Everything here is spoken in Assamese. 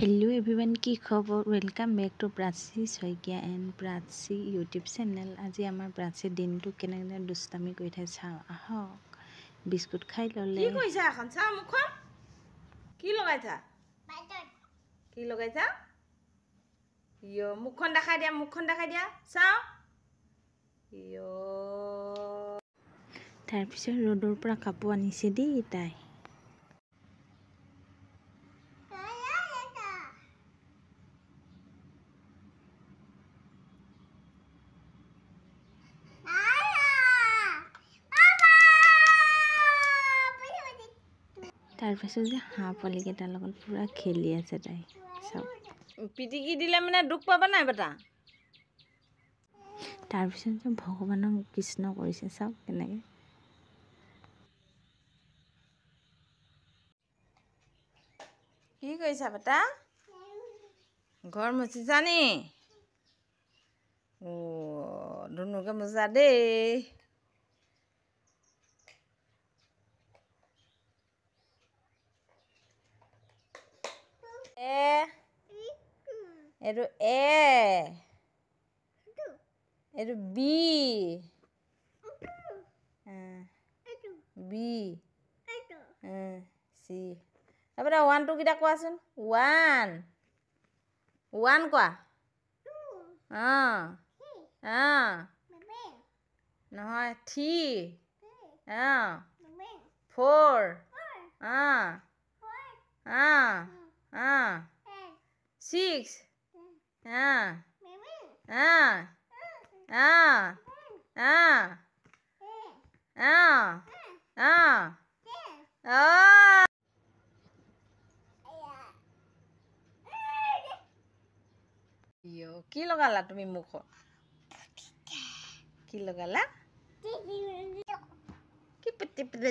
হেল্ল' এভৰিৱান, কি খবৰ? Welcome back to Prachi Saikia and Prachi YouTube channel. আজি আমাৰ প্ৰাচীৰ দিনটো কেনেকৈ দুষ্টামি কৰি থাকে চাওঁ আহক। বিস্কুট খাই ল'লে। কি কৰিছা এখন চাওঁ মুখখন? কি লগাইছা? কি লগাইছা? ইয়, মুখখন দেখাই দিয়া, মুখখন দেখাই দিয়া, চাওঁ। ইয়। তাৰপিছত ৰ'দৰ পৰা কাপোৰ আনিছে দেই তাই। তাৰপিছত যে হাঁহ পোৱালিকেইটাৰ লগত পূৰা খেলি আছে তাই, চাওক। পিটিকি দিলে মানে দুখ পাবা নাই বেটা? তাৰপিছত যে ভগৱানক কৃষ্ণ কৰিছে, চাওক কেনেকৈ। কি কৰিছা বেটা? ঘৰ মচিছা নি? অ', ধুনুকে মচা দেই। এ, এইটো এ, এইটো বি, বি, চি। তাৰপৰা ওৱান টু কেইটা কোৱাচোন। ওৱান, ওৱান কোৱা। অঁ অঁ, নহয়, থ্ৰী, অঁ, ফ'ৰ, অঁ অঁ অঁ, ছিক্স, অঁ অঁ অঁ অঁ অঁ অঁ অঁ। কি লগালা তুমি মুখত? কি লগালা? কি পিটি পিটি?